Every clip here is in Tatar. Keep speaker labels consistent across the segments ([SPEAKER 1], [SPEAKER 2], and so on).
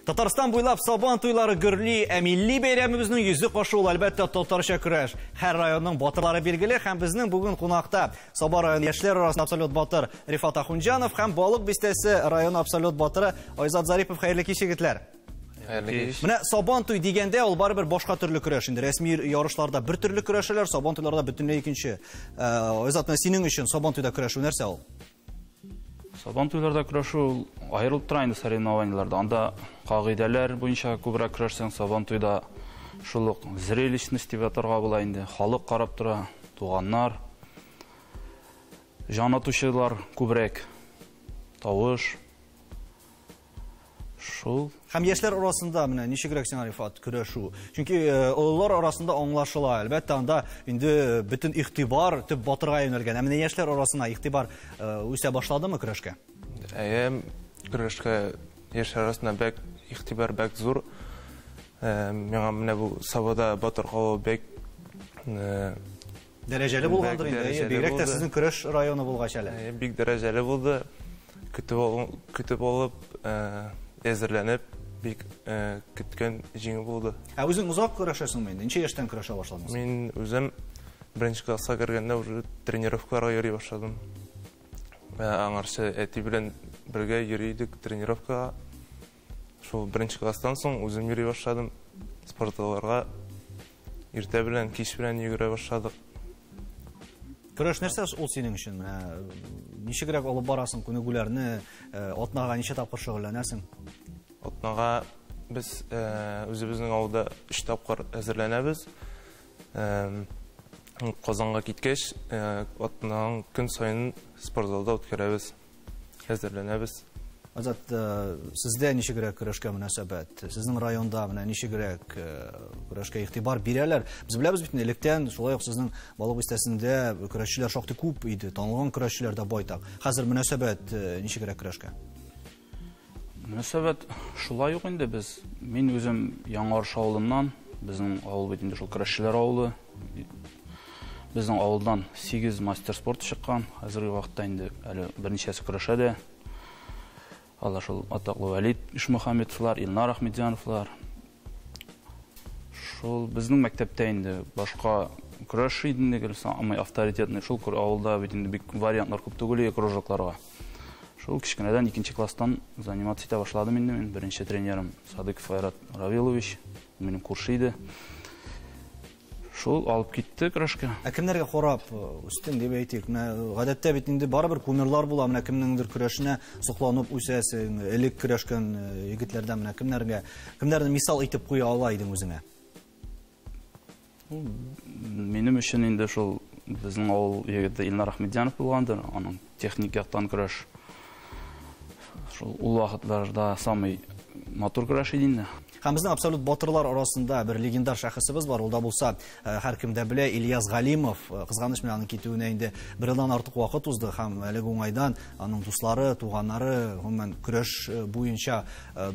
[SPEAKER 1] Татарстан буйлап Сабан туйлары гөрли, ә милли бәйрәмебезнең йөзе кашы ул, әлбәттә, татарча көрәш. Һәр районның батырлары билгеле, һәм безнең бүген кунакта Саба районы яшьләр арасында абсолют батыр Рифат Ахунҗанов һәм Балык бистәсе районы абсолют батыры Айзат Зарипов. Хәерле кич, егетләр.
[SPEAKER 2] Хәерле кич.
[SPEAKER 1] Менә Сабан туй дигәндә ул барыбер башка төрле көрәш инде. Рәсми ярышларда бер төрле көрәшәләр, Сабан туйларда бөтенләй икенче. Айзат, менә синең өчен Сабан туйда көрәшү нәрсә ул?
[SPEAKER 2] Сабан туйларда көрәшү ул аерылып тора инде соревнованиеларда. Анда кагыйдәләр буенча күбрәк көрәшсәң, Сабан туйда шул ук зрелищность дип атарга була инде. Халык карап тора, туганнар, җан атучылар күбрәк, тавыш. Шул.
[SPEAKER 1] Һәм яшьләр арасында менә ничегрәк сиңа, Рифат, көрәшү? Чөнки олылар арасында аңлашыла, әлбәттә, анда инде бөтен игътибар төп батырга юнәлгән. Ә менә яшьләр арасына игътибар үсә башладымы көрәшкә?
[SPEAKER 3] Әйе, көрәшкә яшьләр арасында бәк игътибар бәк зур. Миңа менә бу Сабада батыр калу бәк
[SPEAKER 1] дәрәҗәле булгандыр инде. Әйе, бигрәк тә сезнең көрәш районы булгач әле.
[SPEAKER 3] Әйе, бик дәрәҗәле булды. Көтеп алып, әзерләнеп, бик көткән җиңү булды.
[SPEAKER 1] Ә үзең озак көрәшәсеңме инде? Ничә яшьтән көрәшә башладың?
[SPEAKER 3] Мин үзем беренче класска кергәндә уже тренировкаларга йөри башладым. Аңарчы әти белән бергә йөри идек тренировкага. Шул беренче класстан соң үзем йөри башладым спортзалларга. Иртә белән, кич белән йөгерә башладык.
[SPEAKER 1] Көрәш нәрсә ул синең өчен? Менә ничегрәк алып барасың күнегүләрне, атнага ничә тапкыр шөгыльләнәсең?
[SPEAKER 3] Атнага без үзебезнең авылда 3 тапкыр әзерләнәбез. Казанга киткәч, атнаның көн саен спортзалда үткәрәбез, әзерләнәбез.
[SPEAKER 1] Азат, сездә ничегрәк көрәшкә мөнәсәбәт? Сезнең районда менә ничегрәк көрәшкә игътибар бирәләр? Без беләбез бит инде, электән шулай ук сезнең Балык бистәсендә көрәшчеләр шактый күп иде, танылган көрәшчеләр дә байтак. Хәзер мөнәсәбәт ничегрәк көрәшкә?
[SPEAKER 2] Мөнәсәбәт шулай ук инде без. Мин үзем Яңа Арыш авылыннан, безнең авыл бит инде шул көрәшчеләр авылы. Безнең авылдан 8 мастер спорта чыккан. Хәзерге вакытта инде әле берничәсе көрәшә дә. Алар шул атаклы Вәлид Ишмөхәммәтовлар, Илнар Ахмедзяновлар. Шул безнең мәктәптә инде башка көрәш иде инде, самый авторитетный шул авылда бит инде бик вариантлар күп түгел кружокларга. Шул кечкенәдән 2 класстан заниматься итә башладым инде мин. Беренче тренерым Садыков Айрат Равилович, минем күрше иде. Шул алып китте көрәшкә.
[SPEAKER 1] Ә кемнәргә карап үстең дип әйтик? Менә гадәттә бит инде барыбер кумирлар була, менә кемнеңдер көрәшенә сокланып үсәсең, элек көрәшкән егетләрдән менә кемнәргә, кемнәрне мисал итеп куя ала идең үзеңә?
[SPEAKER 2] Минем өчен инде шул безнең авыл егете Илнар Ахмедзянов булгандыр, аның техник яктан көрәш. Шул ул вакытларда самый матур көрәш иде инде.
[SPEAKER 1] Һәм безнең абсолют батырлар арасында бер легендар шәхесебез бар. Ул да булса, һәркем дә белә, Ильяс Галимов. Кызганыч, менә аның китүенә инде бер елдан артык вакыт узды һәм әлеге уңайдан аның дуслары, туганнары, гомумән көрәш буенча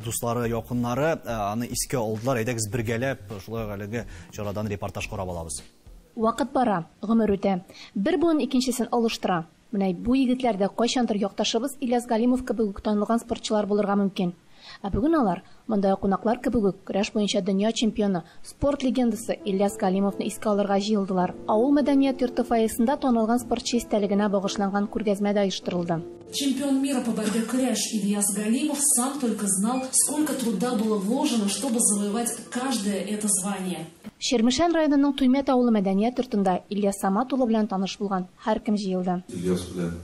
[SPEAKER 1] дуслары, якыннары аны искә алдылар. Әйдәгез бергәләп шулай ук әлеге чарадан репортаж карап алабыз.
[SPEAKER 4] Вакыт бара, гомер үтә. Бер буын икенчесен алыштыра. Менә бу егетләр дә кайчандыр якташыбыз Ильяс Галимов кебек үк танылган спортчылар булырга мөмкин. Ә бүген алар монда кунаклар кебек үк көрәш буенча дөнья чемпионы, спорт легендасы Ильяс Галимовны искә алырга җыелдылар. Авыл мәдәният йорты фойесында танылган спортчы истәлегенә багышланган күргәзмә дә оештырылды.
[SPEAKER 5] Чемпион мира по борьбе көрәш Ильяс Галимов сам только знал, сколько труда было вложено, чтобы завоевать каждое это звание.
[SPEAKER 4] Чирмешән районының Туймәт авылы мәдәният йортында Ильяс Самат улы белән таныш булган һәркем җыелды.
[SPEAKER 6] Ильяс белән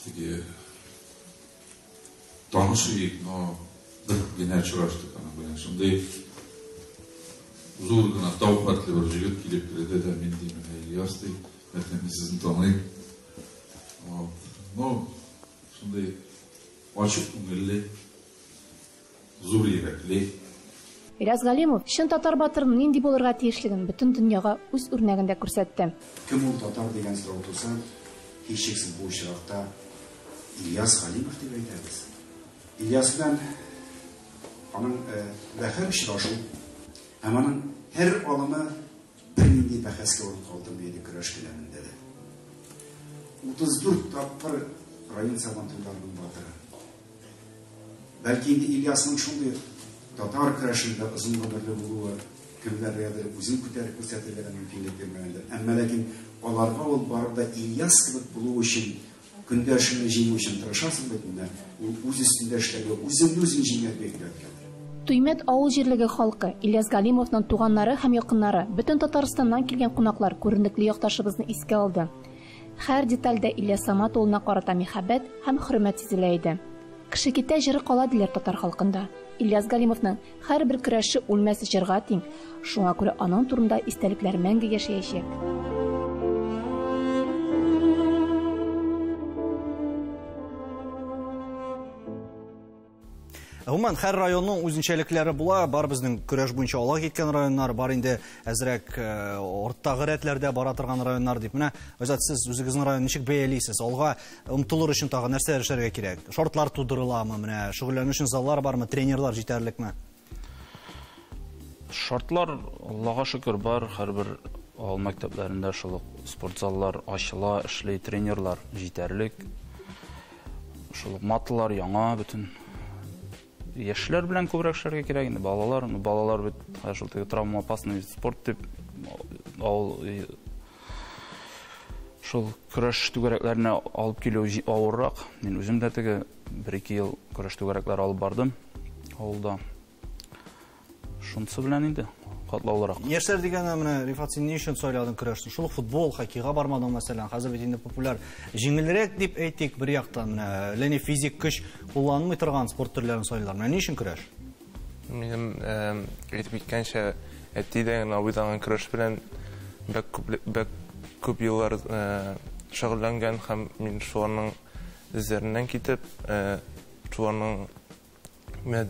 [SPEAKER 6] теге таныш идек, но бер генә очраштык аның белән. Шундый зур гына тау хәтле бер җегет килеп керде дә, мин ди, менә Ильяс ди, мәтән мин сезне таныйм. Вот. Ну, шундый ачык күңелле, зур йөрәкле.
[SPEAKER 4] Ильяс Галимов чын татар батырының нинди булырга тиешлеген бөтен дөньяга үз үрнәгендә күрсәтте.
[SPEAKER 7] Кем ул татар дигән сорау туса, һичшиксез бу очракта Ильяс Галимов дип әйтәбез. Ильяс белән аның һәр очрашу һәм аның һәр алымы бернинди бәхәскә урын калдырмый иде көрәш келәмендә дә. 34 тапкыр район сабантуйларының батыры. Бәлки инде Ильясның шундый татар көрәшендә озын гомерле булуы кемнәргәдер үзен күтәреп күрсәтергә дә мөмкинлек бирмәгәндер. Әмма ләкин аларга ул барыбер дә Ильяс кебек булу өчен көндәшеңне җиңү өчен тырышасың бит менә. Ул үз өстендә эшләргә, үзеңне үзең җиңәргә өйрәткәндер.
[SPEAKER 4] Туймәт авыл җирлеге халкы, Ильяс Галимовның туганнары һәм якыннары, бөтен Татарстаннан килгән кунаклар күренекле якташыбызны искә алды. Һәр детальдә Ильяс Самат улына карата мәхәббәт һәм хөрмәт сизелә иде. Кеше китә, җыры кала диләр татар халкында. Ильяс Галимовның һәрбер көрәше үлмәс җырга тиң. Шуңа күрә аның турында истәлекләр мәңге яшәячәк.
[SPEAKER 1] Гомумән, һәр районның үзенчәлекләре була. Бар безнең көрәш буенча алга киткән районнар, бар инде әзрәк арттагы рәтләрдә бара торган районнар дип. Менә, Айзат, сез үзегезнең районны ничек бәялисез? Алга омтылыр өчен тагы нәрсәләр эшләргә кирәк? Шартлар тудырыламы? Менә шөгыльләнү өчен заллар бармы? Тренерлар җитәрлекме?
[SPEAKER 2] Шартлар, Аллага шөкер, бар. Һәрбер авыл мәктәпләрендә шул ук спорт заллар ачыла, эшли, тренерлар җитәрлек. Шул ук матлар яңа, бөтен яшьләр белән күбрәк эшләргә кирәк инде, балалар, ну, балалар бит шул теге травма опасный спорт дип авыл шул көрәш түгәрәкләренә алып килү авыррак. Мин үзем дә теге 1-2 ел көрәш түгәрәкләре алып бардым авылда. Шунысы белән инде катлаулырак.
[SPEAKER 1] Яшьләр дигәндә, менә Рифат, син ни өчен сайладың көрәшне? Шул ук футбол, хоккейга бармадың, мәсәлән. Хәзер бит инде популяр, җиңелрәк дип әйтик бер яктан, менә әллә ни физик көч кулланмый торган спорт төрләрен сайлыйлар. Менә ни өчен көрәш?
[SPEAKER 3] Минем әйтеп киткәнчә, әтидән, абыйдан көрәш белән бик күп еллар шөгыльләнгән һәм мин шуларның эзләреннән китеп, шуларның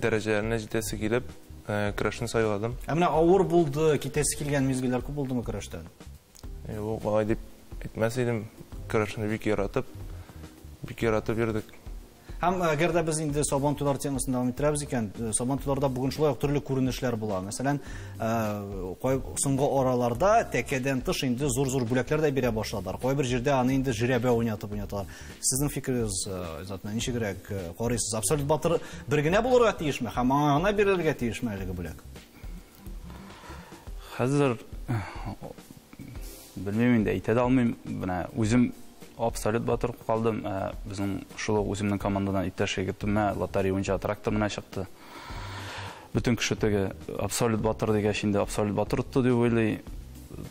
[SPEAKER 3] дәрәҗәләренә җитәсе килеп, көрәшне сайладым.
[SPEAKER 1] Ә менә авыр булды, китәсе килгән мизгелләр күп булдымы көрәштән?
[SPEAKER 3] Юк, алай дип әйтмәс идем. Көрәшне бик яратып, бик яратып йөрдек.
[SPEAKER 1] Һәм әгәр дә без инде Сабан туйлар темасын дәвам иттерәбез икән, Сабан туйларда бүген шулай ук төрле күренешләр була. Мәсәлән, соңгы араларда тәкәдән тыш инде зур-зур бүләкләр дә бирә башладылар. Кайбер җирдә аны инде жирәбә уйнатып уйнаталар. Сезнең фикерегез, Айзат, менә ничегрәк карыйсыз? Абсолют батыр бер генә булырга тиешме һәм аңа гына бирелергә тиешме әлеге бүләк?
[SPEAKER 2] Хәзер белмим инде, әйтә дә алмыйм. Менә үзем абсолют батыр калдым. Безнең шул ук үземнең командадан иптәш егетемә лотерея буенча трактор менә чыкты. Бөтен кеше теге абсолют батыр дигәч инде абсолют батыр отты дип уйлый.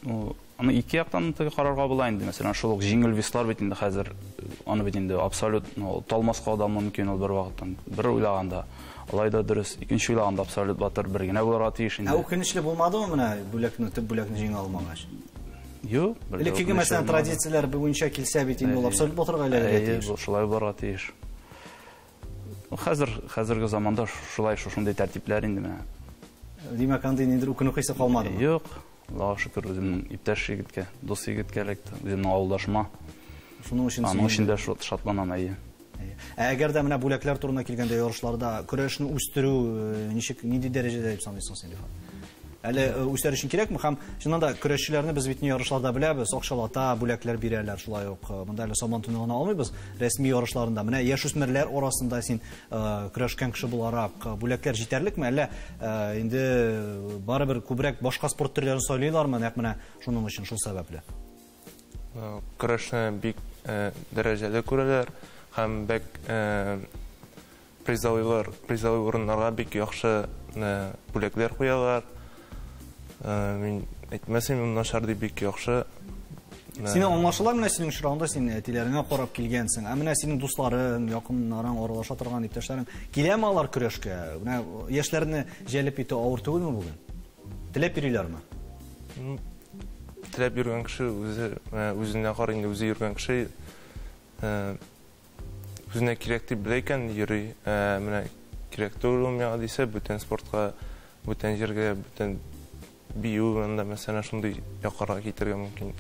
[SPEAKER 2] Ну, аны ике яктан теге карарга була инде. Мәсәлән, шул ук җиңел веслар бит инде хәзер, аны бит инде абсолют, ну, талмаска да мөмкин ул бер вакыттан. Бер уйлаганда алай да дөрес, икенче уйлаганда абсолют батыр бер генә булырга тиеш инде.
[SPEAKER 1] Ә үкенечле булмадымы менә бүләкне, төп бүләкне җиңә алмагач?
[SPEAKER 2] Юк, бер дә
[SPEAKER 1] Элеккеге,
[SPEAKER 2] үкенечле
[SPEAKER 1] мәсәлән,
[SPEAKER 2] булмады.
[SPEAKER 1] традицияләр буенча килсә бит инде ул абсолют батырга әйләнергә
[SPEAKER 2] Әйе,
[SPEAKER 1] тиеш.
[SPEAKER 2] бу шулай булырга тиеш. Хәзерге заманда шулай шушындый тәртипләр инде менә.
[SPEAKER 1] Димәк, андый ниндидер үкенү хисе калмадымы?
[SPEAKER 2] Юк, Аллага шөкер, үземнең иптәш егеткә, дус егеткә эләкте, үземнең авылдашыма.
[SPEAKER 1] Шуның өчен
[SPEAKER 2] Аның
[SPEAKER 1] сөендем.
[SPEAKER 2] өчен дә шатланам, әйе.
[SPEAKER 1] Әйе. Ә әгәр дә менә бүләкләр турында килгәндә ярышларда көрәшне үстерү ничек, нинди дәрәҗәдә дип саныйсың син, Рифат? Әле үсәр өчен кирәкме? Һәм чыннан да көрәшчеләрне без бит ярышларда беләбез, акчалата бүләкләр бирәләр шулай ук. Монда әле Сабан туен гына алмыйбыз, рәсми ярышларында. Менә яшүсмерләр арасында син көрәшкән кеше буларак бүләкләр җитәрлекме? Әллә инде барыбер күбрәк башка спорт төрләрен сайлыйлармы? Нәкъ менә шуның өчен, шул сәбәпле.
[SPEAKER 3] Көрәшне бик дәрәҗәле күрәләр һәм бик призовой урыннарга бик яхшы бүләкләр куялар. Мин әйтмәсем, начар дип бик яхшы.
[SPEAKER 1] Сине аңлашыла, менә синең очрагында син әтиләреңә карап килгәнсең. Ә менә синең дусларың, якыннарың, аралаша торган иптәшләрең киләме алар көрәшкә? Менә яшьләрне җәлеп итү авыр түгелме бүген? Теләп йөриләрме?
[SPEAKER 3] Теләп йөргән кеше үзенә карый инде, үзе йөргән кеше үзенә кирәк дип белә икән, йөри. Менә кирәк түгел ул миңа дисә, бүтән спортка, бүтән җиргә, бүтән бию, анда мәсәлән шундый якларга китергә мөмкин.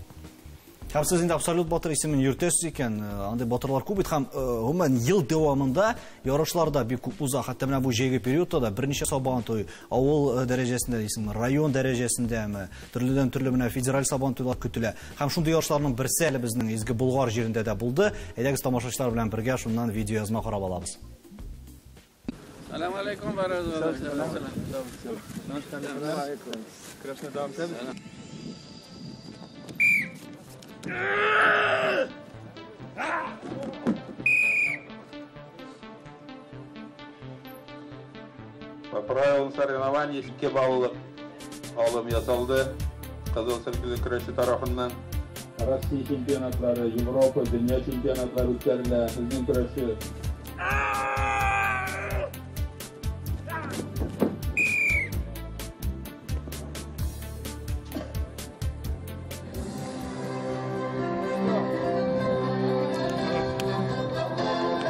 [SPEAKER 1] Һәм сез инде абсолют батыр исемен йөртәсез икән, андый батырлар күп бит һәм гомумән ел дәвамында ярышлар да бик күп уза. Хәтта менә бу җәйге периодта да берничә Сабан туе, авыл дәрәҗәсендә дисеңме, район дәрәҗәсендәме, төрледән төрле менә федераль Сабан туйлар көтелә. Һәм шундый ярышларның берсе әле безнең Изге Болгар җирендә дә булды. Әйдәгез тамашачылар белән бергә шуннан видео язма карап алабыз.
[SPEAKER 8] Сәлам алейкум,
[SPEAKER 9] По правилам соревнований 2 баллы алым ясалды. Кызыл Сөлкеле көрәше тарафыннан.
[SPEAKER 10] Россия чемпионатлары, Европа, дөнья чемпионатлары үткәрелә. Безнең көрәшче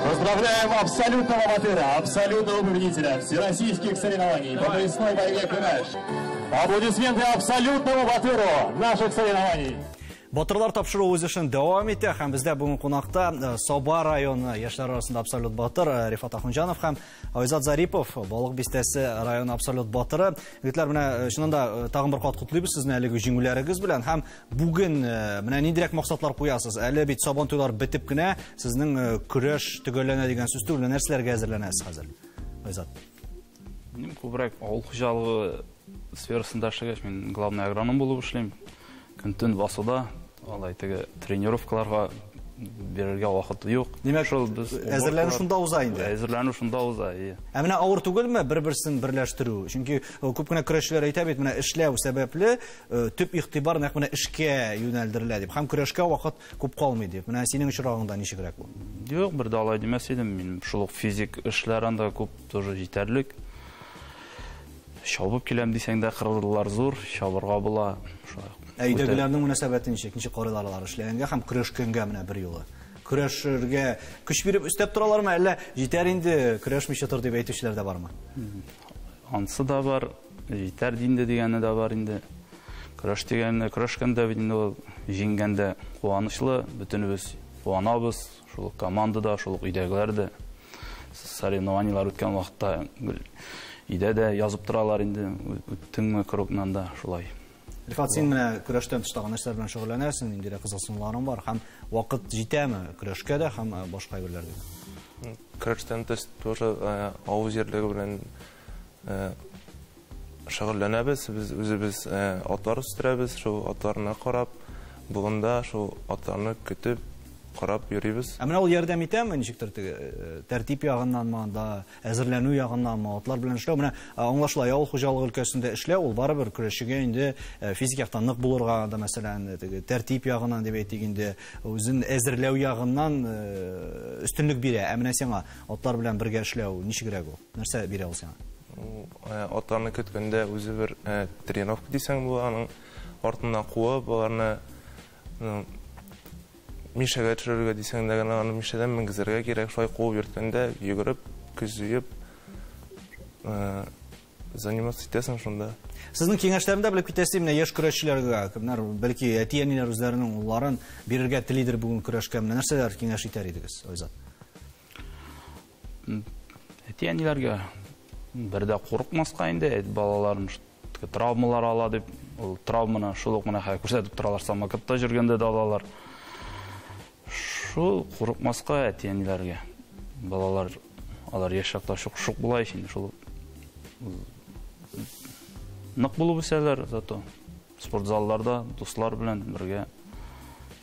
[SPEAKER 11] Поздравляем абсолютного батыра, абсолютного победителя всероссийских соревнований по поясной борьбе «Кураш». Аплодисменты абсолютному батыру наших соревнований.
[SPEAKER 1] Батырлар тапшыруы үз эшен дәвам итә һәм бездә бүген кунакта Саба районы яшьләр арасында абсолют батыр Рифат Ахунҗанов һәм Айзат Зарипов, Балык бистәсе районы абсолют батыры. Егетләр, менә чыннан да тагын бер кат котлыйбыз сезне әлеге җиңүләрегез белән һәм бүген менә ниндирәк максатлар куясыз? Әле бит Сабан туйлар бетеп кенә сезнең көрәш төгәлләнә дигән сүз түгел. Нәрсәләргә әзерләнәсез хәзер? Айзат.
[SPEAKER 2] Минем күбрәк авыл хуҗалыгы сферасында эшләгәч, мин главный агроном булып эшлим. Көн-төн басуда, алай теге тренировкаларга бирергә вакыт юк.
[SPEAKER 1] Димәк,
[SPEAKER 2] шул без
[SPEAKER 1] әзерләнү шунда уза инде.
[SPEAKER 2] Әзерләнү шунда уза, ие.
[SPEAKER 1] Ә менә авыр түгелме бер-берсен берләштерү? Чөнки күп кенә көрәшчеләр әйтә бит, менә эшләү сәбәпле төп игътибар нәкъ менә эшкә юнәлдерелә дип. Һәм көрәшкә вакыт күп калмый дип. Менә синең очрагыңда ничегрәк бу?
[SPEAKER 2] Юк, бер дә алай димәс идем. Мин шул ук физик эшләр анда күп тоже җитәрлек. Чабып киләм дисәң дә кырылдылар зур, чабырга була. Шулай.
[SPEAKER 1] Ә өйдәгеләрнең мөнәсәбәте ничек? Ничек карыйлар алар эшләгәнгә һәм көрәшкәнгә менә бер юлы? Көрәшергә көч биреп өстәп торалармы, әллә җитәр инде, көрәшмичә тор дип әйтүчеләр дә бармы?
[SPEAKER 2] Ансы да бар, җитәр инде дигәне дә бар инде. Көрәш дигәнне, көрәшкәндә бит инде ул җиңгәндә куанычлы, бөтенебез куанабыз, шул ук командада, шул ук өйдәгеләр дә. Соревнованиелар үткән вакытта өйдә дә язып торалар инде, үттеңме кругнан да шулай.
[SPEAKER 1] Рифат, син менә көрәштән тыш тагын нәрсәләр белән шөгыльләнәсең, ниндирәк кызыксынуларың бар һәм вакыт җитәме көрәшкә дә һәм башка әйберләргә дә?
[SPEAKER 3] Көрәштән тыш тоже авыл җирлеге белән шөгыльләнәбез. Без үзебез атлар үстерәбез, шул атларны карап, болында шул атларны көтеп, карап йөрибез.
[SPEAKER 1] Ә менә ул ярдәм итәме ничектер теге тәртип ягыннанмы, анда әзерләнү ягыннанмы, атлар белән эшләү? Менә аңлашыла, авыл хуҗалыгы өлкәсендә эшләү ул барыбер көрәшчегә инде физик яктан нык булырга да, мәсәлән, теге тәртип ягыннан дип әйтик инде, үзен әзерләү ягыннан өстенлек бирә. Ә менә сиңа атлар белән бергә эшләү ничегрәк ул? Нәрсә бирә ул сиңа?
[SPEAKER 3] Атларны көткәндә үзе бер тренировка дисәң була, аның артыннан куып, аларны мишәгә төшерергә дисәң дә генә аны мишәдән менгезергә кирәк. Шулай куып йөрткәндә, йөгереп, көз җыеп, заниматься итәсең шунда.
[SPEAKER 1] Сезнең киңәшләрне дә белеп китәсе, менә яшь көрәшчеләргә, кемнәр, бәлки әти-әниләр үзләренең улларын бирергә телидер бүген көрәшкә, менә нәрсәләр киңәш итәр идегез, Айзат?
[SPEAKER 2] Әти-әниләргә бер дә курыкмаска инде, балаларын травмалар ала дип, ул травманы шул ук менә хәзер күрсәтеп торалар, самокатта йөргәндә дә алалар. Шул курыкмаска әти-әниләргә. Балалар, алар яшь чакта шук-шук була ич инде, шул нык булып үсәләр, зато спортзалларда дуслар белән бергә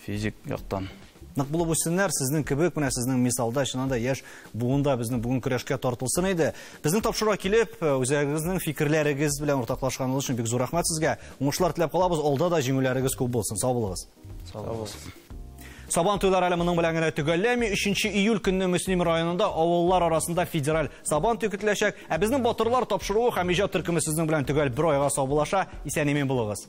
[SPEAKER 2] физик яктан.
[SPEAKER 1] Нык булып үссеннәр, сезнең кебек, менә сезнең мисалда, чыннан да яшь буында безнең бүген көрәшкә тартылсын иде. Безнең тапшыруга килеп, үзегезнең фикерләрегез белән уртаклашканыгыз өчен бик зур рәхмәт сезгә. Уңышлар теләп калабыз, алда да җиңүләрегез күп булсын. Сау булыгыз.
[SPEAKER 2] Сау булыгыз.
[SPEAKER 1] Сабан туйлары әле моның белән генә төгәлләми. 3 июль көнне Мөслим районында авыллар арасында федераль Сабан туе көтеләчәк. Ә безнең батырлар тапшыруы һәм иҗат төркеме сезнең белән төгәл бер айга саубуллаша. Исән-имин булыгыз.